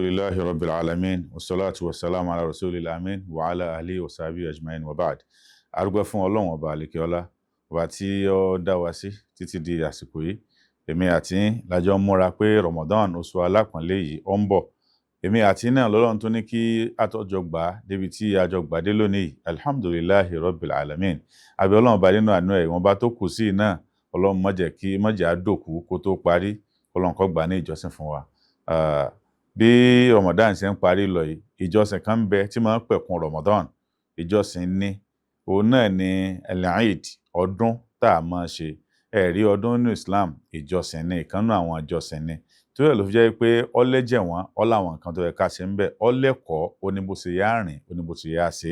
Alhamdulillahi rabbil alamin, wassalatu wassalamu ala rasulil amin wa ala ahlihi wa sahbihi ajma'in, wa ba'd. A dúpẹ́ fún Ọlọ́run Ọba àlekèọlá, ọba tí ó dá wa sí títí di àsìkò yìí. Èmi àti yín la jọ ń múra pé Ramadan, oṣù alápọ̀nlé yìí, ó ń bọ̀. Èmi àti náà lọ́lọ́run tó ní kí àtọ́jọ gbà á débi tí àjọ gbà dé lónìí. Alhamdulillahi rabbil alamin. Àbí Ọlọ́run ọba nínú àánú ẹ̀, ìwọ̀nba tó kù sí náà, Ọlọ́run má jẹ́ kí má jẹ́ á dòkú kó tó parí. Ọlọ́run kó gbà ní ìjọsìn fún wa. Bí Ramadan ṣe ń parí lọ yìí, ìjọsìn kan ń bẹ tí máa ń pẹ̀kun Ramadan. Ìjọsìn ní òun náà ni al-Eid, ọdún tá a máa ṣe. Ẹ̀rí ọdún nínú Islam, ìjọsìn ní, ìkànnú àwọn ìjọsìn ni. Torí ẹ̀ ló fi jẹ́ pé ọlẹ́jẹ̀ wọ́n ọ láwọn nǹkan tó yẹ ká ṣe ń bẹ̀, ọlẹ́kọ̀ọ́, ó ní bó ṣe yá rìn, ó ní bó ṣe yá ṣe.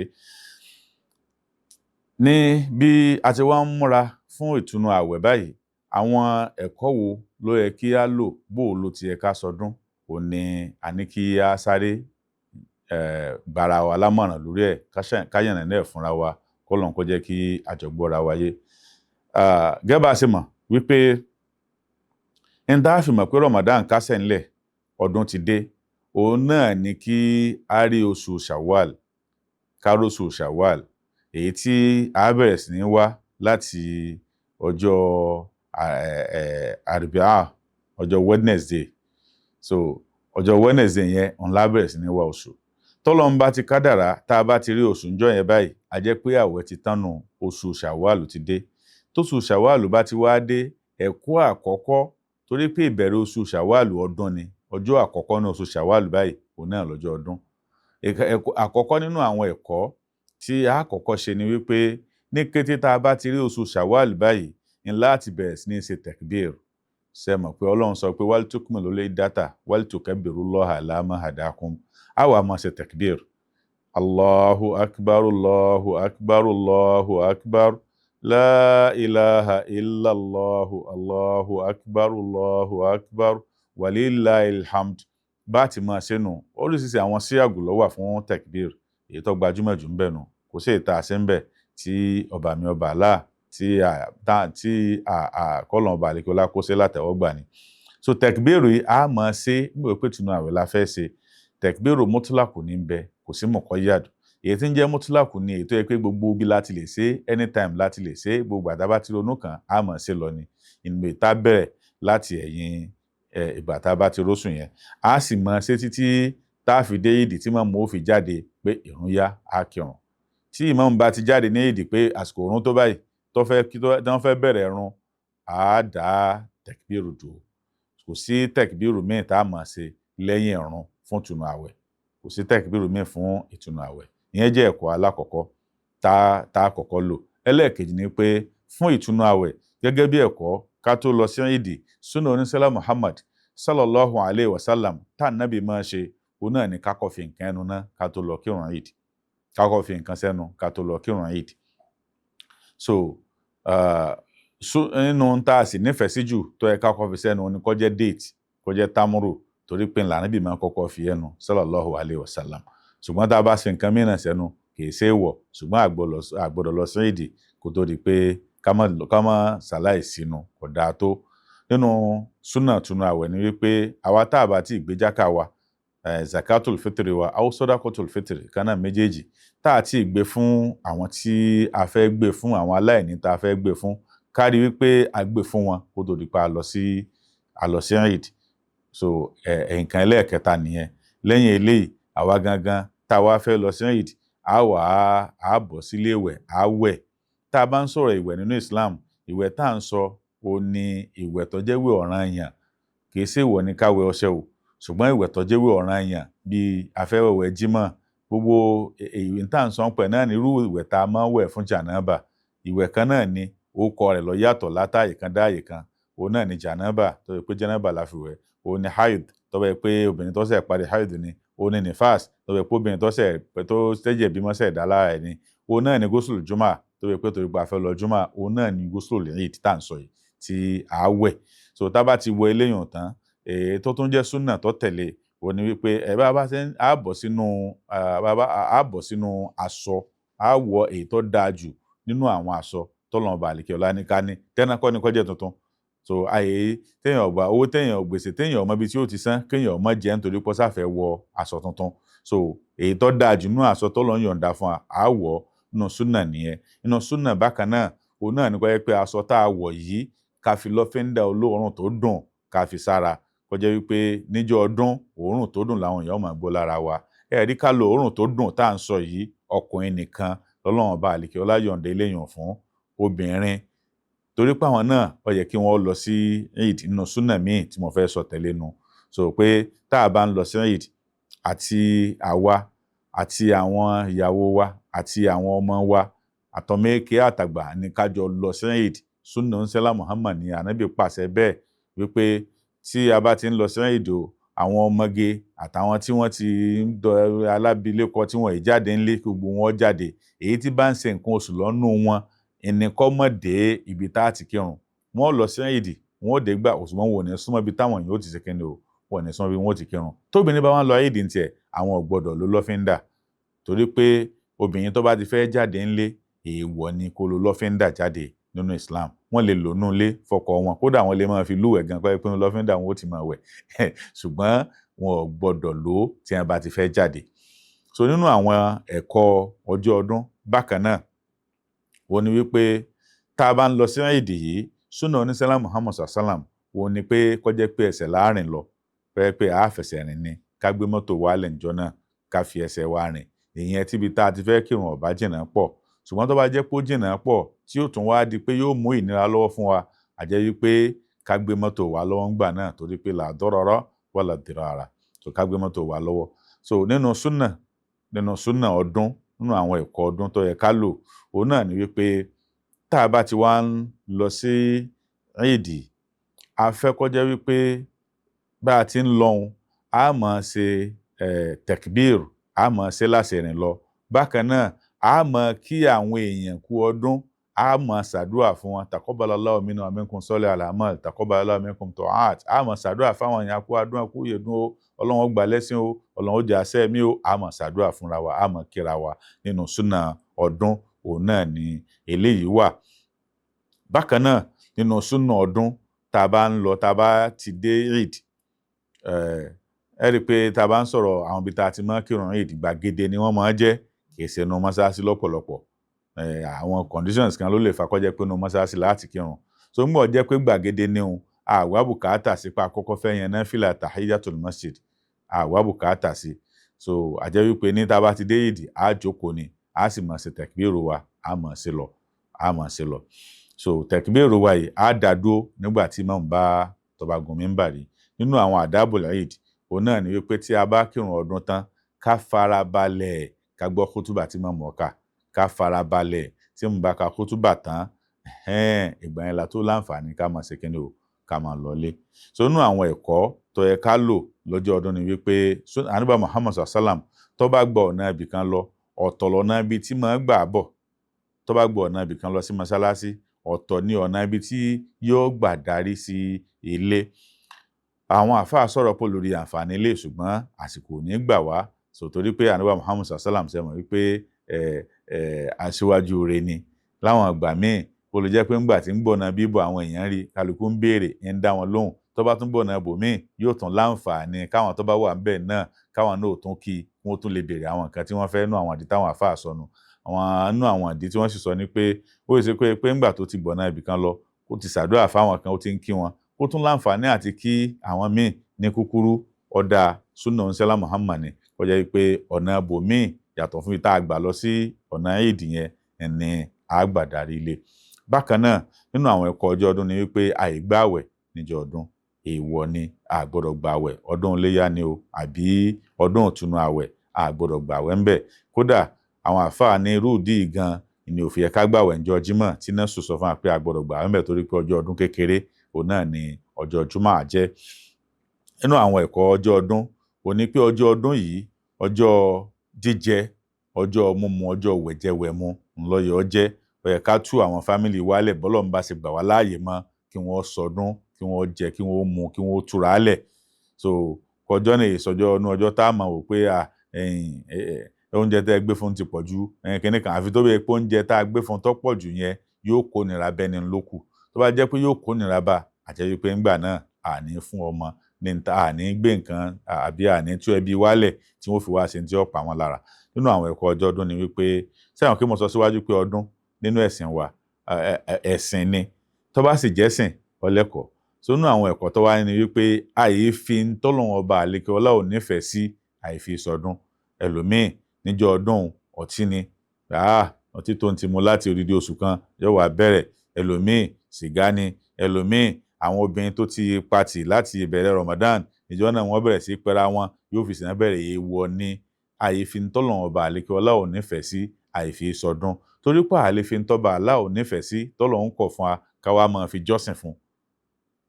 Ní bí a ti wá ń múra fún ìtúnu ààwẹ̀ báyìí, àwọn ẹ̀kọ́ wo ló yẹ kí á lò, bó o ló ti yẹ ká sọdún, ò ní a ní kí á sáré gbára wa lámọ̀ràn lórí ẹ̀, ká yànnàná ẹ̀ fúnra wa, k'Ọlọ́run kó jẹ́ kí àjọgbọ́ra wa yé. Gẹ́gẹ́ bá a ṣe mọ̀ wípé n tá a fi mọ̀ pé Ramadan kásẹ̀ ńlẹ̀, ọdún ti dé, òun náà ni kí a rí oṣù Shawwal, ká róṣù Shawwal, èyí tí a bẹ̀rẹ̀ sí ní wá láti ọjọ́ Àrìbíà, ọjọ́ Wednesday. So ọjọ́ Wednesday yẹn òun la bẹ̀rẹ̀ sí ní wá oṣù. Tọ́lọ́run bá ti kádàrá, tá a bá ti rí oṣù ńjọ́ yẹn báyìí, a jẹ́ pé àwẹ̀ ti tán nù, oṣù Shawwal ti dé. Tóṣù Shawwal bá ti wá dé, ẹ̀kọ́ àkọ́kọ́, torí pé ìbẹ̀rẹ̀ oṣù Shawwal ọdún ni, ọjọ́ àkọ́kọ́ ní oṣù Shawwal báyìí, òun náà lọ́jọ́ ọdún. Àkọ́kọ́ nínú àwọn ẹ̀kọ́ tí a kọ́kọ́ ṣe ni wípé ní kété tá a bá ti rí oṣù Shawwal báyìí ní láti bẹ̀rẹ̀ sí ní ṣe tekbir. Ṣe mọ̀ pé Ọlọ́run sọ pé wal tukmilu iddata wal tukabbirullaha ala ma hadakum. A wà máa ṣe tekbir: Allahu akbar, Allahu akbar, Allahu akbar, la ilaha illallahu, Allahu akbar, Allahu akbar, walillahil hamd. Bá ti máa ṣe nù. Oríṣiríṣi àwọn síyàgù ló wà fún tekbir. Èyí tó gbajúmọ̀ jù ń bẹ̀ nù. Kò sí ìta àṣẹ ń bẹ̀ tí ọba mi ọba Allah tí kọ́lọ̀ ọba àlekọ́lá kó sí látẹ̀wọ́gbà ni. So tekbir yìí, a máa ṣe nígbà pé tunu àwẹ̀ la fẹ́ ṣe. Tekbiru mutlaku ní bẹ, kò sí muqayyad. Èyí tí ń jẹ́ mutlaku ní èyí tó yẹ pé gbogbo bí láti lè ṣe, anytime láti lè ṣe, gbogbo àtàbá tí ronú kan, a máa ṣe lọ ni. Ìgbà tá bẹ̀rẹ̀ láti ẹ̀yìn ìgbà tá a bá ti rósùn yẹn, a sì máa ṣe títí tá a fi dé ìdí tí màmú ó fi jáde pé ìrun yá, á kírun. Tí ìmáàmù bá ti jáde ní ìdí pé àsìkò òrun tó báyìí, tó fẹ́ kí tó fẹ́ bẹ̀rẹ̀ ìrun, á dá tekbiru dúró. Kò sí tekbiru míì tá a máa ṣe lẹ́yìn ìrun fún ìtúnu àwẹ̀. Kò sí tekbiru míì fún ìtúnu àwẹ̀. Ìyẹn jẹ́ ẹ̀kọ́ alákọ̀ọ́kọ́ tá a kọ́kọ́ lò. Ẹlẹ́ẹ̀kejì ni pé fún ìtúnu àwẹ̀, gẹ́gẹ́ bí ẹ̀kọ́ ká tó lọ sí ìdí, súnà onísẹ́lá Muhammad sallallahu alayhi wa sallam tá nábì máa ṣe, òun náà ni ká kọ́ fi nǹkan ẹnu ná ká tó lọ kírun ìdí, ká kọ́ fi nǹkan sẹ́nu ká tó lọ kírun ìdí. So nínú tá a sì nífẹ̀ẹ́ sí jù tó yẹ ká kọ́ fi sẹ́nu ni kó jẹ́ date, kó jẹ́ tamuru, torí pé ńlá níbi máa kọ́kọ́ fi ẹnu sallallahu alayhi wa sallam. Ṣùgbọ́n tá a bá ṣe nǹkan mìíràn sẹ́nu, kì í ṣe é wọ̀, ṣùgbọ́n a gbọ́dọ̀ lọ sí ìdí kó tó di pé ká má ṣàláì sínú, kò dáa tó. Nínú súnà tunu àwẹ̀ ni wípé àwa tá a bá tí gbé jákà wa, zakatul fitri wa aw sadakotul fitri kánà méjèèjì, tá a ti gbé fún àwọn tí a fẹ́ gbé fún, àwọn aláìní tá a fẹ́ gbé fún, kárí wípé a gbé fún wọn kó tó di pa a lọ sí Eid. So nǹkan ẹlẹ́ẹ̀kẹta nìyẹn. Lẹ́yìn eléyìí, àwa gangan tá a wá fẹ́ lọ sí Eid, a wà á bọ̀ sílé ìwẹ̀, á wẹ̀. Tá a bá ń sọ̀rọ̀ ìwẹ̀ nínú Islam, ìwẹ̀ tá à ń sọ ó ní ìwẹ̀ tó jẹ́ wẹ̀ ọ̀ranyàn. Kì í ṣe ìwọ̀ ní ká wẹ̀ ọṣẹ o, ṣùgbọ́n ìwẹ̀ tó jẹ́ wẹ̀ ọ̀ranyàn bíi afẹ́wẹ̀wẹ̀ jímọ̀, gbogbo èyí tá à ń sọ pẹ̀ náà ní irú ìwẹ̀ tá a máa ń wẹ̀ fún jànábà. Ìwẹ̀ kan náà ni, orúkọ rẹ̀ ló yàtọ̀ látàyè kan dáàyè kan. Òun náà ni jànábà tó yẹ pé jànábà la fi wẹ̀, òun ni haid tó yẹ pé obìnrin tó ṣẹ̀ parí haid ni, òun ni nifas tó yẹ pé obìnrin tó ṣẹ̀ tó tẹ́jẹ̀ bímọ ṣẹ̀ dá lára ẹ̀ ni, òun náà ni gúsùlù jùmọ̀ tó yẹ pé torí pé a fẹ́ lọ jùmọ̀, òun náà ni gúsùlù Eid tá à ń sọ yìí tí a wẹ̀. So tá bá ti wọ eléyìí tán, èyí tó tún jẹ́ súnà tó tẹ̀lé òun ni wípé ẹ bá ṣe á bọ̀ sínú á bọ̀ sínú aṣọ, á wọ èyí tó dáa jù nínú àwọn aṣọ tọ́lọ́run ọba àlekè ọlá ní ká ní. Tẹ́nà kọ́ ni kó jẹ́ tuntun. So àyè téèyàn ọgbà owó, téèyàn gbèsè, téèyàn ọmọ ibi tí ó ti san, kéèyàn ọmọ jẹ́ nítorí pé ó sáfẹ́ wọ aṣọ tuntun. So èyí tó dáa jù nínú aṣọ tó lọ ń yọ̀ǹda fún wa, á wọ̀ nínú súnà nìyẹn. Nínú súnà bákan náà, òun náà ní kó jẹ́ pé aṣọ tá a wọ̀ yìí, ká fi lọ́fíńdà olóòórùn tó dùn, ká fi sára, kó jẹ́ wípé níjọ́ ọdún, òórùn tó dùn làwọn èèyàn máa gbọ́ lára wa. Ẹ rí ká lo òórùn tó dùn tá à ń sọ yìí, ọkùnrin nìkan lọ́lọ́run ọba àlìkè ọlá yọ̀ǹda eléyàn fún. Obìnrin, torí pé àwọn náà ó yẹ kí wọ́n lọ sí Eid, nínú súnà míì tí mo fẹ́ sọ tẹ̀lé nu. So pé tá a bá ń lọ sí Eid, àti àwa àti àwọn ìyàwó wa àti àwọn ọmọ wa, àtọmẹ́kẹ́ àtàgbà ní ká jọ lọ sí Eid. Súnà ń sẹ́lá Muhammad ní ànábì pàṣẹ bẹ́ẹ̀ wípé tí a bá ti ń lọ sí Eid o, àwọn ọmọge àtàwọn tí wọ́n ti ń dọ alábìlékọ tí wọ́n jáde ńlé, gbogbo wọn jáde. Èyí tí bá ń ṣe nǹkan oṣù lọ́nù wọn, ẹnìkọ́ mọ̀ dé ibi tá a ti kírun. Wọ́n lọ sí Eid, wọ́n ò dé gbà, òṣùwọ̀n wọn ò ní súnmọ́ ibi táwọn yóò ti ṣe kíni o, wọn ò ní súnmọ́ ibi wọn ò ti kírun. Tóbìnrin bá wọn lọ Eid ní tiẹ̀, àwọn ò gbọ́dọ̀ ló lọ́fíńdà, torí pé obìnrin tó bá ti fẹ́ jáde ńlé, èèwọ̀ ni kó lo lọ́fíńdà jáde nínú Islam. Wọ́n lè lò nú ilé fọkọ wọn, kódà wọ́n lè máa fi lúwẹ̀ẹ́ gan, pé lọ́fíńdà wọn ó ti máa wẹ̀, ṣùgbọ́n wọn ò gbọ́dọ̀ lò ó tí wọ́n bá ti fẹ́ jáde. So nínú àwọn ẹ̀kọ́ ọjọ́ ọdún bákan náà, wọ́n ní wípé tá a bá ń lọ sí Eid yìí, súnà onísẹ́lá Muhammad sallam, wọ́n ní pé kó jẹ́ pé ẹsẹ̀ láàrin lọ, pé a fẹsẹ̀ rìn ni, ká gbé mọ́tò wálẹ̀ níjọ́ náà, ká fi ẹsẹ̀ wa rìn. Ìyẹn tíbi tá a ti fẹ́ kírun ọ̀bá jìnnà pọ̀. Ṣùgbọ́n tó bá jẹ́ pé ó jìnnà pọ̀, tí ó tún wá di pé yóò mú ìnira lọ́wọ́ fún wa, àjẹ́ wípé ká gbé mọ́tò wa lọ́wọ́ ńgbà náà, torí pé la darara wala dirara. So ká gbé mọ́tò wa lọ́wọ́. So nínú súnà ọdún, nínú àwọn ẹ̀kọ́ ọdún tó yẹ ká lò, òun náà ni wípé tá a bá ti wá ń lọ sí Eid, a fẹ́ kó jẹ́ wípé bá a ti ń lọ́hun, a máa ṣe tekbir, a máa ṣe láṣẹ rìn lọ. Bákan náà, a máa kí àwọn èèyàn kú ọdún, a máa ṣàdúrà fún wọn, taqabbalallahu minna wa minkum salihal a'mal, taqabbalallahu minkum ta'at. A máa ṣàdúrà fáwọn èèyàn kú ọdún, kú ìyèdún o, Ọlọ́run ó gbà lẹ́sìn o, Ọlọ́run ó jẹ́ àṣẹ mi o. A máa ṣàdúrà fúnra wa, a máa kíra wa. Nínú súnà ọdún, òun náà ni eléyìí wà. Bákan náà, nínú súnà ọdún, tá a bá ń lọ, tá a bá ti dé Eid, ẹ rí i pé tá a bá ń sọ̀rọ̀ àwọn ibi tá a ti máa kírun Eid, gbàgede ni wọ́n máa jẹ́, kì í ṣe inú mọ́ṣáláṣí lọ́pọ̀lọpọ̀. Àwọn conditions kan ló lè fa kó jẹ́ pé inú mọ́ṣáláṣí láti kírun. So ń gbọ́ jẹ́ pé gbàgede ni òun, àwa bùkátà sí pa àkọ́kọ́ fẹ́ yẹn náfìlà tahiyatul masjid, àwa bùkátà sí. So àjẹ́ wípé ní tá a bá ti dé Eid, á jókòó ni, á sì máa ṣe tẹ̀kbírù wa, á máa ṣe lọ, á máa ṣe lọ. So tẹ̀kbírù wa yìí, á dá dúró nígbà tí imam bá tó bá gun mímbàrí. Nínú àwọn àdábùl Eid, òun náà ni wípé tí a bá kírun ọdún tán, ká farabalẹ̀ ká gbọ́ kútúbà tí imam ó kà, ká farabalẹ̀ tí mo bá ka kútúbà tán, ìgbà yẹn la tó láǹfààní ká máa ṣe kíni o, ká máa lọlé. So nínú àwọn ẹ̀kọ́ tó yẹ ká lò lọ́jọ́ ọdún ni wípé Ànábì Muhammad sallam tó bá gba ọ̀nà ibì kan lọ, ọ̀tọ̀ lọ́nà ibi tí máa gbà bọ̀. Tó bá gba ọ̀nà ibì kan lọ sí mọ́sálásí, ọ̀tọ̀ ní ọ̀nà ibi tí yóò gbà darí sí ilé. Àwọn àfáà sọ̀rọ̀ pọ̀ lórí àǹfààní ilé, ṣùgbọ́n àsìkò ò ní gbà wá. So torí pé Ànábì Muhammad sallam ṣe mọ̀ wípé aṣíwájú rẹ̀ ni. Láwọn ìgbà míì, ó lè jẹ́ pé ńgbà tí ń gbọ̀nà bíbọ̀ àwọn èèyàn rí, kálukú ń béèrè, ń dá wọn lóhùn. Tó bá tún gbọ̀nà bòmíì, yóò tún láǹfààní káwọn tó bá wà ńbẹ̀ náà, káwọn náà ò tún kí, wọ́n tún lè béèrè àwọn nǹkan tí wọ́n fẹ́ nú àwọn àdí táwọn àfáà sọnù. Àwọn nú àwọn àdí tí wọ́n sì sọ ni pé ó ṣe pé ńgbà tó ti gbọ̀nà ibì kan lọ, ó ti ṣàdúrà fáwọn kan, ó ti ń kí wọn, ó tún láǹfààní àti kí àwọn míì ní kúkúrú. Ọ̀dà súnà ńsẹ́lá Muhammad ni kó jẹ́ pé ọ̀nà bòmíì yàtọ̀ fún ibi tá a gbà lọ sí ọ̀nà Eid yẹn ni a gbà darí ilé. Bákan náà, nínú àwọn ẹ̀kọ́ ọjọ́ ọdún ni wípé àìgbààwẹ̀ níjọ́ ọdún, èèwọ̀ ni, a gbọ́dọ̀ gbààwẹ̀. Ọdún iléyá ni o àbí ọdún ìtúnu àwẹ̀, a gbọ́dọ̀ gbààwẹ̀ ńbẹ̀. Kódà àwọn àfáà ní irú ìdí gan ni ò fi yẹ ká gbààwẹ̀ níjọ́ Jímọ̀ tí náà sọ fún wa pé a gbọ́dọ̀ gbààwẹ̀ ńbẹ̀, torí pé ọjọ́ ọdún kékeré òun náà ni ọjọ́ Júmọ̀ jẹ́. Nínú àwọn ẹ̀kọ́ ọjọ́ ọdún, òun ni pé ọjọ́ ọdún yìí, ọjọ́ jíjẹ, ọjọ́ mímu, ọjọ́ wẹ̀jẹwẹ̀mu ńlọyọ̀ jẹ́. Ó yẹ ká tú àwọn fámìlì wálẹ̀ bọ́lọ́run bá ṣe gbà wá láàyè mọ́, kí wọ́n sọdún, kí wọ́n jẹ, kí wọ́n mu, kí wọ́n túra lẹ̀. So kọjọ́ ní ìsọjọ́ inú ọjọ́ tá a mọ̀ wò pé oúnjẹ tẹ́ ẹ gbé fún ti pọ̀ ju kíní kan, àfi tó bẹ́ẹ̀ pé oúnjẹ tá a gbé fún tó pọ̀ jù yẹn yóò kó nira bẹ́ni lókù. Tó bá jẹ́ pé yóò kó nira bá, Àjẹ́ wípé ńgbà náà àní fún ọmọ ní ta, àní gbé nǹkan àbí àní tú ẹbí wálẹ̀ tí wọ́n fi wá ṣe tí ó pa wọn lára. Nínú àwọn ẹ̀kọ́ ọjọ́ ọdún ni wípé, sẹ́wọ̀n kí mo sọ síwájú pé ọdún nínú ẹ̀sìn wa, ẹ̀sìn ni. Tó bá sì jẹ́sìn, ọlẹ́kọ̀ọ́. So nínú àwọn ẹ̀kọ́ tó wá ní wípé àyè fi ń tọ́lọ́run ọba àlekè ọlá ò nífẹ̀ẹ́ sí, àyè fi sọdún. Ẹlòmíì níjọ́ ọdún ọtí ni, ọtí tó ń ti mu láti odidi oṣù kan yóò wá bẹ̀rẹ̀. Ẹlòmíì sìgá ni, ẹlòmíì àwọn obìnrin tó ti patì láti ìbẹ̀rẹ̀ Ramadan ìjọ náà wọ́n bẹ̀rẹ̀ sí pẹ́ra wọn, yóò fi sìnà bẹ̀rẹ̀. Èèwọ̀ ni àyè fi ń tọ́lọ́run ọba àlekè ọlá ò nífẹ̀ẹ́ sí, àyè fi sọdún. Torí pé àlè fi ń tọ́ba Allah ò nífẹ̀ẹ́ sí tọ́lọ́run kọ̀ fún wa káwa máa fi jọ́sìn fún,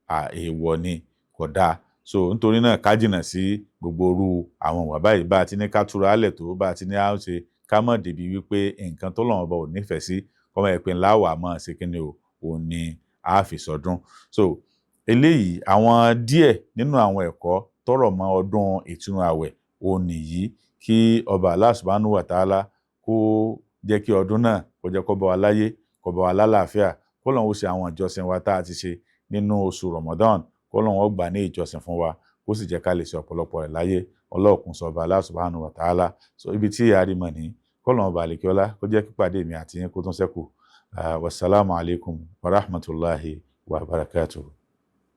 èèwọ̀ ni, kò dáa. So nítorí náà ká jìnnà sí gbogbo irú àwọn ìwà báyìí. Bá a ti ní ká túra álẹ̀ tó, bá a ti ní á ṣe, ká má débi wípé nǹkan tọ́lọ́run ọba ò nífẹ̀ẹ́ sí kọ́mọ ẹ̀ pé ńlá wà máa ṣe kíni o, òun ni a fi sọdún. So eléyìí àwọn díẹ̀ nínú àwọn ẹ̀kọ́ tọ́rọ̀ mọ́ ọdún ìtúnu àwẹ̀ òun nìyí. Kí ọba Allah subhanahu wa ta'ala kó jẹ́ kí ọdún náà kó jẹ́ kó bá wa láyé, kó bá wa lálàáfíà, kó lọ́n ó ṣe àwọn ìjọsìn wa tá a ti ṣe nínú oṣù Ramadan, kó lọ́n ó gbà ní ìjọsìn fún wa, kó sì jẹ́ ká lè ṣe ọ̀pọ̀lọpọ̀ rẹ̀ láyé. Ọlọ́ọ̀kun sọ ọba Allah subhanahu wa ta'ala. So ibi tí a rí mọ̀ ní kó lọ́n ọba àlekíọ́lá kó jẹ́ kípàdé mi àti yín kó tún ṣẹ́kù. Wasalaamu alaykum wa rahmatulahi wa barakatuhu.